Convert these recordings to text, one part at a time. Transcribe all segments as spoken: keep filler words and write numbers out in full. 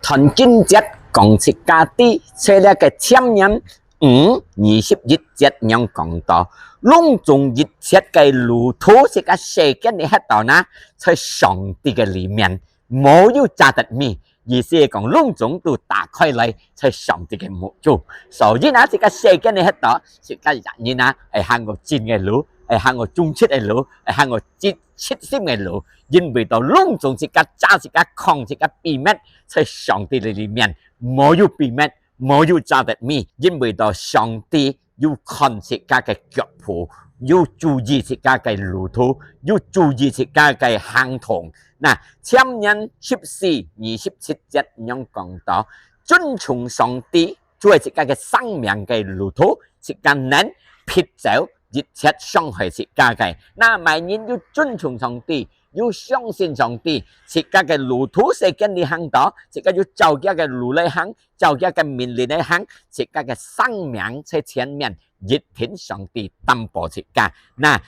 段經節講自家知，在這个箴言五二十一節仰講到，攏總一切个路途，自家世間裡歇到哪，在上帝个裡面，無有遮得密。意思係講，攏總都打開來，在上帝个目珠。所以呢，自家世間裡歇到，自家人啊，會行過真个路，會行過忠實个路，會行過真實心个路。因為到攏總自家揸、自家扛、自家秘密，在上帝个裡面，無有秘密，無有遮得密，因為到上帝有看自家个腳步，有注意自家个路途，有注意自家个行動。那箴言十四二十七節仰講到，尊重上帝，就係自家个生命个路途，自家能撇走一切傷害自家个。那麼人有尊重上帝，有相信上帝，自家个路途世間裡行到，自家有照佢个路來行，照佢个命令來行，自家个生命在前面，一定上帝擔保自家。那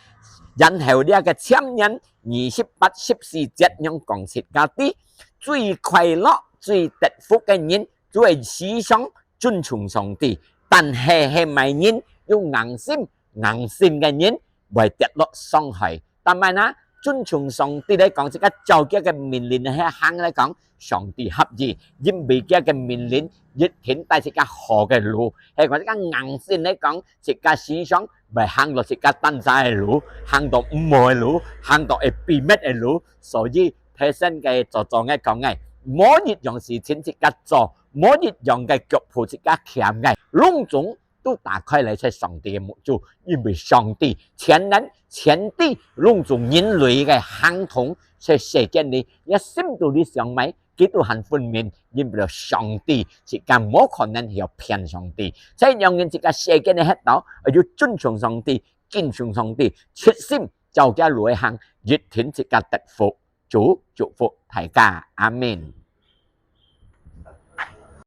然後這个箴言二十八十四節仰講自家知，最快樂、最得福个人，就係時常尊重上帝。但係係麼人有硬心，硬心个人會跌落傷害。但係呢，尊重上帝來講，自家照佢个命令去行來講，上帝合意，因為佢个命令一定帶自家好个路。係講自家硬心來講，自家時常會行到自家單儕个路，行到毋好个路，行到會秘密个路。所以提醒个做做个講个，無一樣事情自家做，無一樣个腳步自家徛个，攏總都打開來在上帝个目珠，因為上帝全能、全知，攏總人類个行動在世間裡，若心肚裡想麼，佢都還分明，因為上帝自家無可能會騙上帝。所以讓人自家世間裡歇到，愛有尊重上帝、敬重上帝，決心照佢路去行，一定自家得福。主祝福大家，阿們。